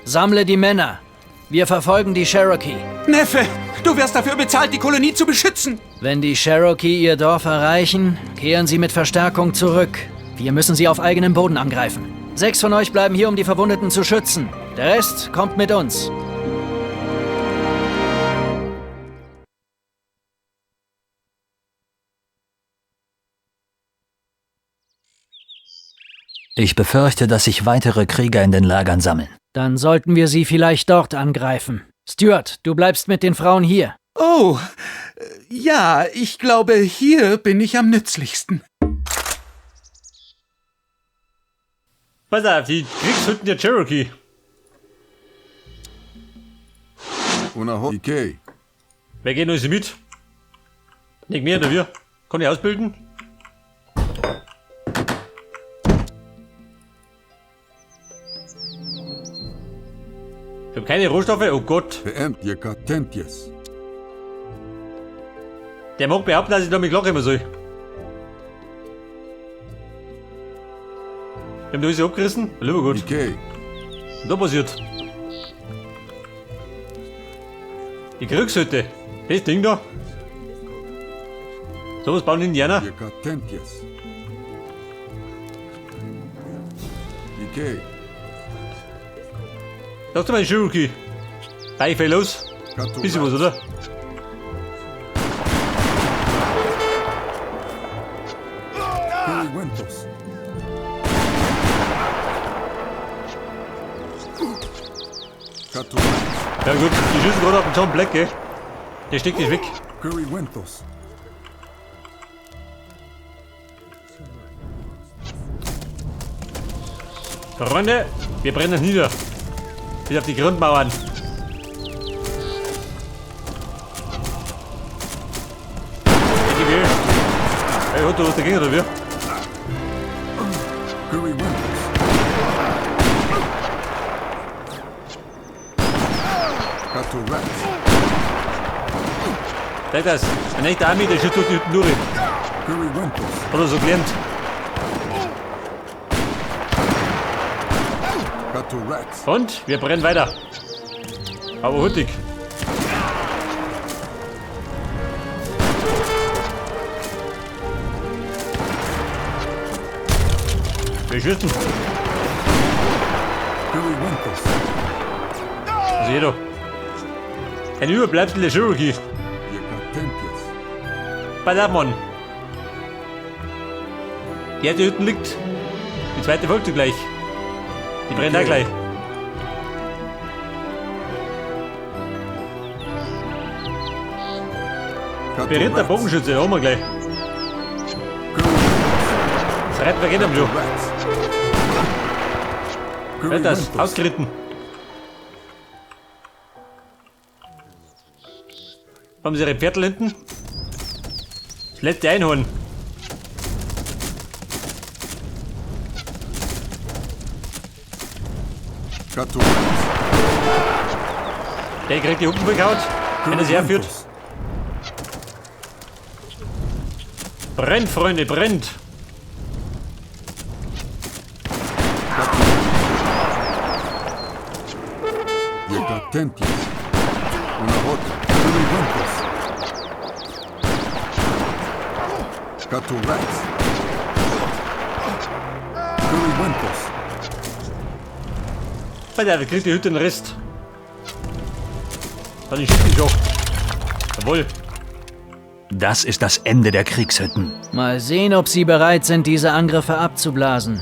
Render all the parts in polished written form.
Sammle die Männer. Wir verfolgen die Cherokee. Neffe, du wirst dafür bezahlt, die Kolonie zu beschützen. Wenn die Cherokee ihr Dorf erreichen, kehren sie mit Verstärkung zurück. Wir müssen sie auf eigenem Boden angreifen. 6 von euch bleiben hier, um die Verwundeten zu schützen. Der Rest kommt mit uns. Ich befürchte, dass sich weitere Krieger in den Lagern sammeln. Dann sollten wir sie vielleicht dort angreifen. Stuart, du bleibst mit den Frauen hier. Oh, ja, ich glaube, hier bin ich am nützlichsten. Pass auf, die Kriegshütten der Cherokee. Okay. Wer geht uns mit? Nicht mehr, oder wir? Kann ich ausbilden? Ich hab keine Rohstoffe, oh Gott. Der mag behaupten, dass ich da mit klarkommen soll. Wir haben die alles abgerissen. Lieber Gott. Okay. Was da passiert? Die Kriegshütte. Das Ding da. So was bauen Indianer. Okay. Sag du mal, Cherokee. Beifall los. Bisschen was, oder? Ja gut, die schießen gerade auf den John Black, gell? Der steckt nicht weg. Freunde, wir brennen nieder. Bis auf die Grundmauern. Hey, hat da was dagegen, oder wie? Sag das, ein echter Army, der schießt durch die Hütten durch. Hat er so gelernt. Und wir brennen weiter. Aber hurtig. Wir schießen. Also jeder. Ein Überbleibsel der Cherokee. Pass auf, Mann. Die erste Hütte liegt. Die zweite folgt gleich. Die brennt auch gleich. Beritter Bogenschütze, haben wir gleich. Das reiten wir gehen schon. Wer das? Ausgeritten. Haben sie ihre Pferdl hinten? Das letzte Einhorn. Der kriegt die Hupen bekaut, wenn er sie herführt. Brennt, Freunde, brennt! Alter, der kriegt die Hütte den Rest. Dann ich schieß ihn Jawohl. Das ist das Ende der Kriegshütten. Mal sehen, ob sie bereit sind, diese Angriffe abzublasen.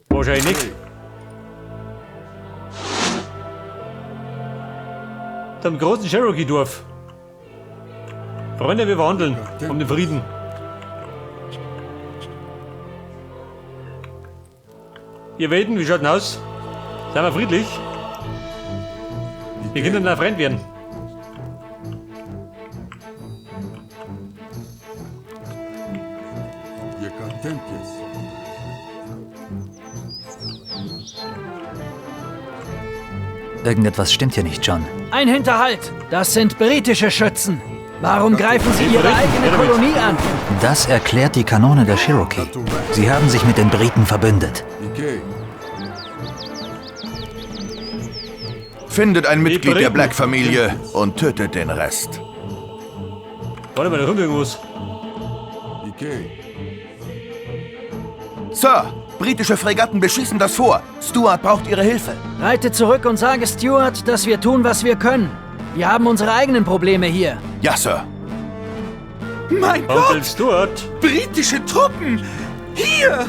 Wahrscheinlich nicht. Zum großen Cherokee-Dorf. Freunde, wir verhandeln um den Frieden. Ihr Welten, wie schaut denn aus? Seien wir friedlich? Wir können dann Freund werden. Irgendetwas stimmt hier nicht, John. Ein Hinterhalt! Das sind britische Schützen! Warum greifen sie ihre eigene Kolonie an? Das erklärt die Kanone der Cherokee. Sie haben sich mit den Briten verbündet. Findet ein Mitglied der Briten. Black-Familie und tötet den Rest. Warte mal, da kommt irgendwas. Sir, britische Fregatten beschießen das Fort. Stuart braucht Ihre Hilfe. Reite zurück und sage Stuart, dass wir tun, was wir können. Wir haben unsere eigenen Probleme hier. Ja, Sir. Mein Onkel Gott! Stuart. Britische Truppen! Hier!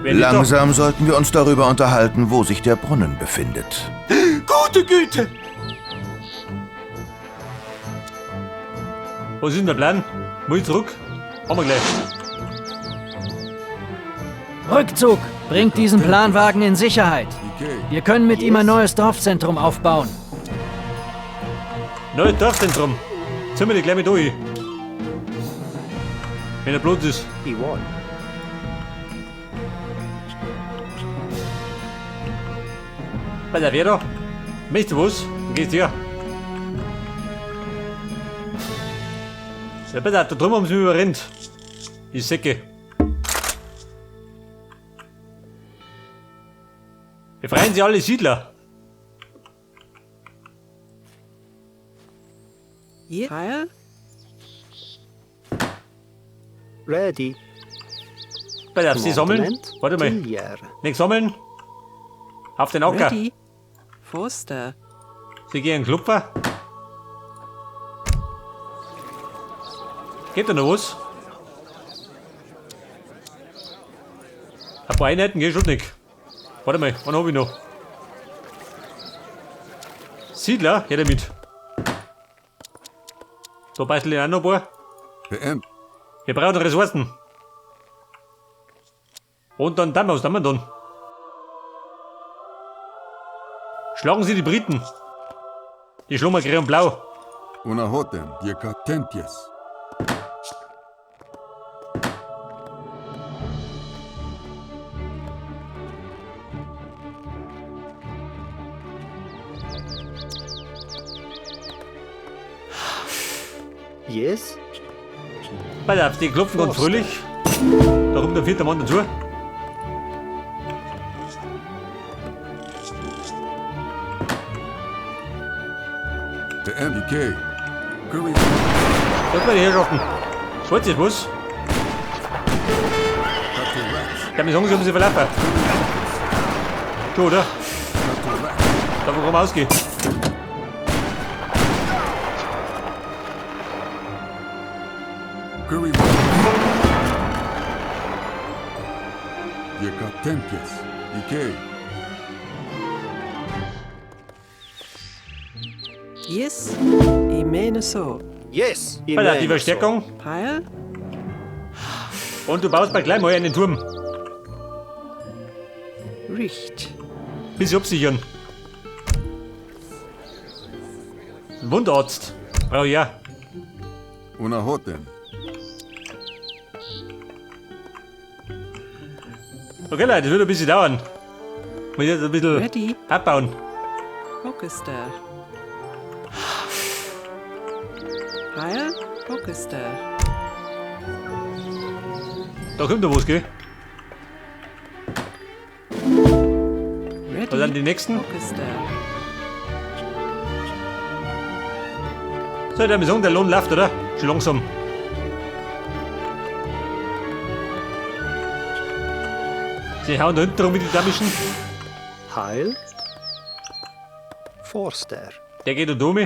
Wer liegt da? Langsam sollten wir uns darüber unterhalten, wo sich der Brunnen befindet. Gute Güte! Was ist denn der Plan? Muss ich zurück? Haben wir gleich. Rückzug! Bringt diesen Planwagen in Sicherheit. Wir können mit ihm ein neues Dorfzentrum aufbauen. Neues Dorfzentrum. Ziehen wir die gleich mit durch. Wenn er Blut ist. Bei der Vera. Möchtest du was? Dann gehst du her. Ja, pass auf, da drüben haben sie mich überrennt. Die Säcke. Befreien Sie alle Siedler. Heil. Ready. Pass auf, sie sammeln. Commandement. Warte mal. Tiljär. Nicht sammeln. Auf den Acker. Ready. Forster. Sie gehen Klopfer. Geht da noch was? Ein paar Einheiten geht schon nicht. Warte mal, einen hab ich noch. Siedler, her damit. Da bastel ich auch noch ein paar. Wir brauchen Ressourcen. Und dann dann, was tun wir dann? Schlagen Sie die Briten. Die schlagen wir grün und blau. Unahotem, Diekatentias. Yes. Pass auf, die klopfen ganz fröhlich. Da kommt der vierte Mann dazu. PMDK. Curry. Schaut mal die Herrschaften. Wollt ihr was? Ich kann mir sagen, sie haben sie verlaufen. Schon, oder? Davon kann man ausgehen. Curry. Diekatentias. DK. Yes. Imeneso. Yes. Pass auf, die Verstärkung. Heil. Und du baust mal gleich mal einen Turm. Richt. Bisschen absichern. Ein Wundarzt. Brauch ich auch. Unahotem. Okay, Leute, das wird ein bisschen dauern. Muss ich jetzt ein bisschen Ready. abbauen. Augusta. Heil. Augusta. Da kommt noch was, gell? Ready. Was sind die nächsten? Augusta. So, ich würde sagen, der Lohn läuft, oder? Schon langsam. Sie hauen da hinten rum mit den Damischen. Heil. Forster. Der geht da um.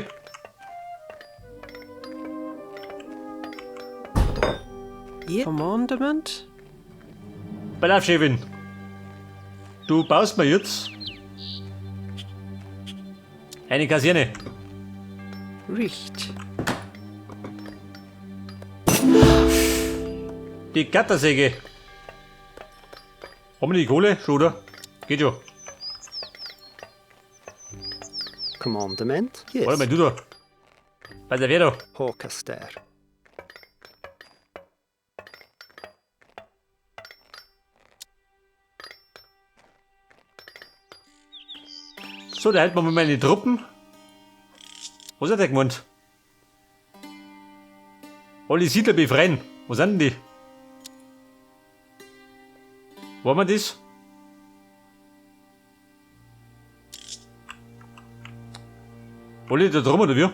Ye Commandement. Pass auf, Chefin. Du baust mir jetzt eine Kaserne. Richt. Die Gattersäge. Haben wir die Kohle? Schon, oder? Geht schon. Commandement. Yes. Warte mal, du da. Bei der wer da? Hawkaster. So, da halten wir mal meine Truppen. Was hat der gemeint? Alle Siedler befreien. Wo sind denn die? Wollen wir das? Alle da drum oder wie?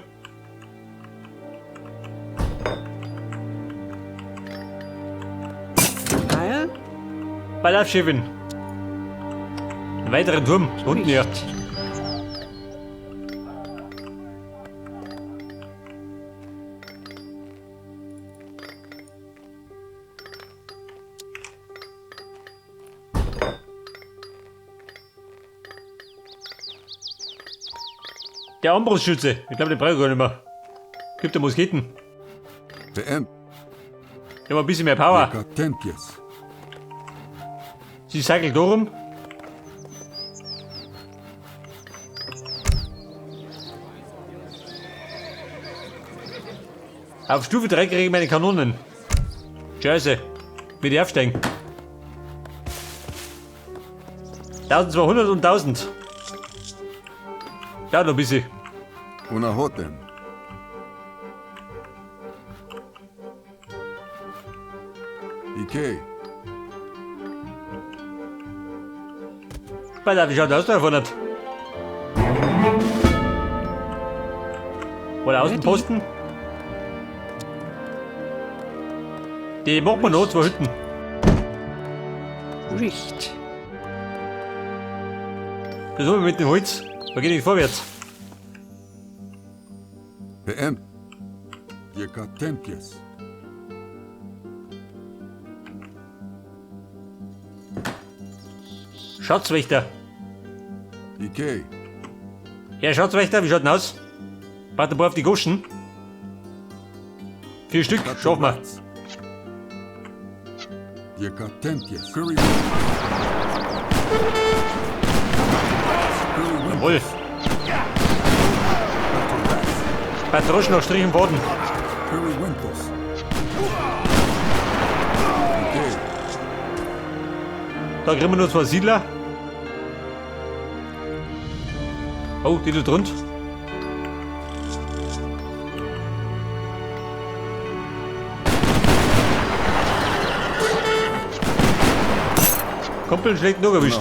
Heil. Bei auf, Chefin. Einen weiteren Turm. Unten hier. Der Armbrustschütze. Ich glaube, den brauche ich gar nicht mehr. Gibt der Musketen. Beend. Ich habe ein bisschen mehr Power. Yekatentjes. Sie seigelt rum. Auf Stufe 3 kriege ich meine Kanonen. Scheiße. Mit aufsteigen. 1200 und 1000. Ja, noch ein bisschen. Unahoten. Ike. Weil wie schaut das aus da vorne? Oder Außenposten? Die machen wir noch, zwei Hütten. Richt. Das haben wir mit dem Holz. Da geht nicht vorwärts. Beend. Yekatentjes. Schatzwächter. Ike. Herr Schatzwächter, wie schaut denn aus? Warte ein paar auf die Goschen. 4 Stück, schaffen wir. Yekatentjes. Curry. Jawohl. Patroschen noch Strich im Boden. Da kriegen wir nur 2 Siedler. Oh, die da drunter. Kumpel schlägt nur erwischt.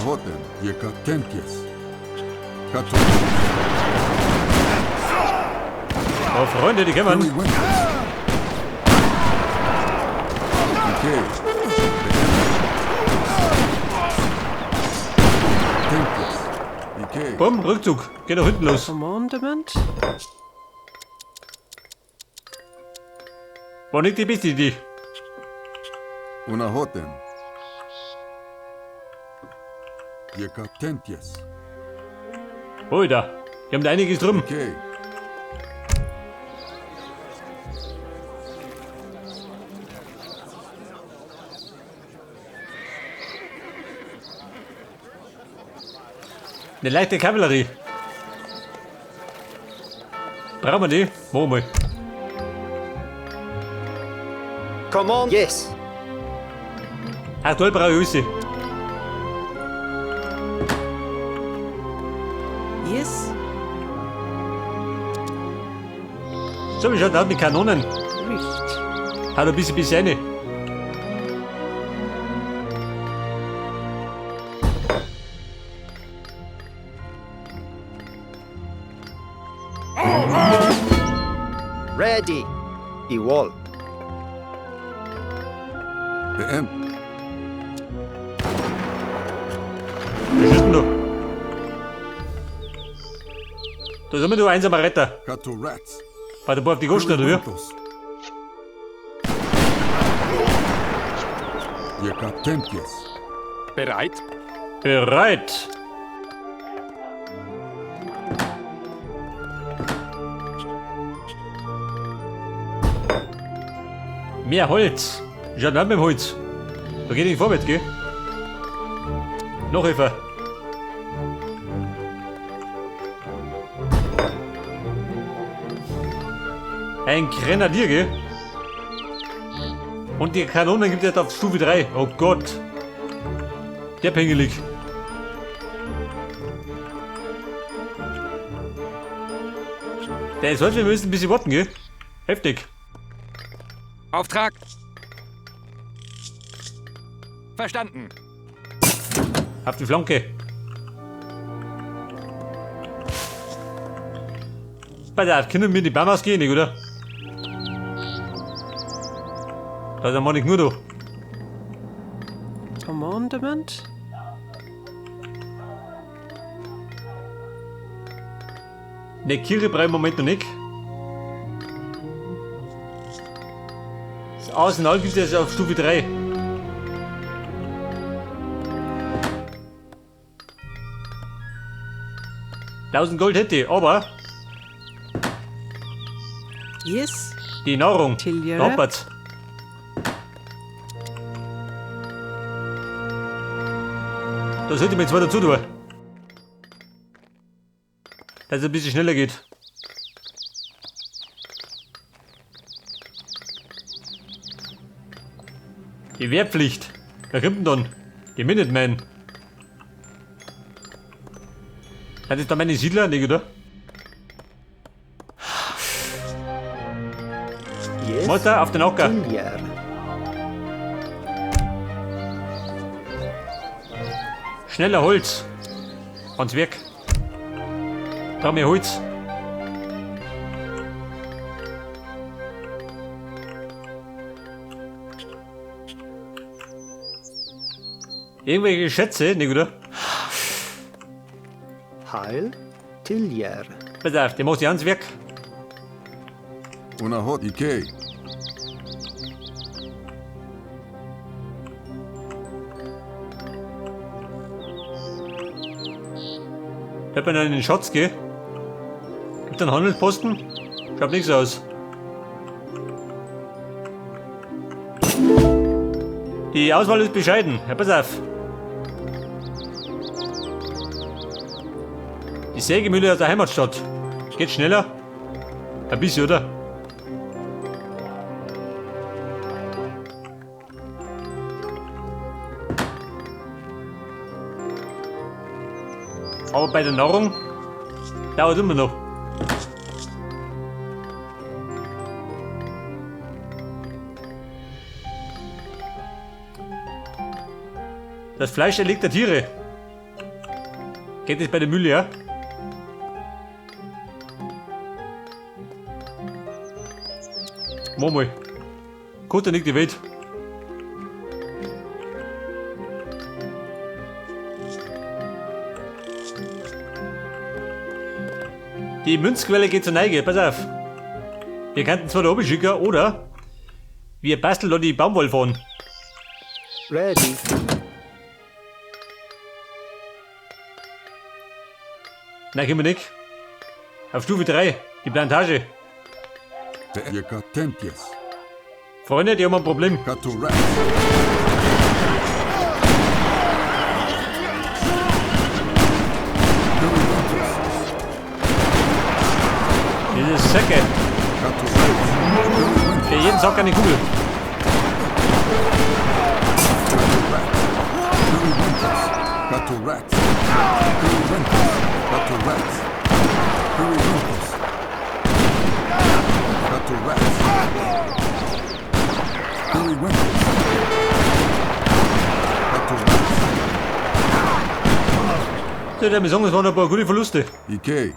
Oh, Freunde, die kommen. Bumm, Rückzug. Geht nach hinten los. Commandement. War nicht die beste Idee. Unahoten. Yekatentjes. Alter, die haben da einiges drum. Okay. Eine leichte Kavallerie. Brauchen wir die? Machen wir mal. Come on. Yes. Aktuell brauche ich alles. Yes. So, wie schaut das mit Kanonen? Richt. Hat ein bisschen rein. Ready. Igual. PM. Was ist denn da? Da ist immer nur einsamer Retter. Katorats. Bei der auf die Goschen, oder wie? Bereit? Bereit. Mehr Holz. Ich hab nicht mit dem Holz. Da geht nicht vorwärts, gell? Noch Hilfe. Ein Grenadier, gell? Und die Kanonen gibt es jetzt auf Stufe 3. Oh Gott. Der pingelig. Der ist heute, wir müssen ein bisschen warten, gell? Heftig. Auftrag. Verstanden. Auf die Flanke. Pass auf, können wir in die Baumhaus gehen, nicht, oder? Da ist ein Mann nicht nur da. Commandement. Ne, Kirche brauchen wir im Moment noch nicht. Das Arsenal gibt es erst auf Stufe 3. 1000 Gold hätte ich, aber Yes. die Nahrung, Tilliere. da hapert's. Da sollte ich mir jetzt weiter zutun. Dass es ein bisschen schneller geht. Die Wehrpflicht. Wer kommt denn dann? Die Minutemen. Hat das da meine Siedler nicht, oder? Yes. Mutter, auf den Acker. Tillier. Schneller Holz. Ans Werk. Brauchen wir Holz. Irgendwelche Schätze, nicht, oder? Heil. Tillier. Pass auf, den machst du ans Werk. Unahot. Ike. Ich hab mir in den Schatz, gell? Gibt einen Handelsposten? Schaut nichts aus. Die Auswahl ist bescheiden. Ja, pass auf. Die Sägemühle aus der Heimatstadt. Geht schneller? Ein bisschen, oder? Aber bei der Nahrung dauert immer noch. Das Fleisch erlegter Tiere. Geht das bei der Mühle, ja? Mach mal. Kostet nicht die Welt. Die Münzquelle geht zur Neige, pass auf. Wir könnten zwar da oben schicken, oder wir basteln da die Baumwollfahren. Ready. Nein, können wir nicht. Auf Stufe 3, die Plantage. Freunde, die haben ein Problem. Diese Säcke. Für jeden Sack eine Kugel. So, der mir sagen, es waren ein paar gute Verluste. Ike.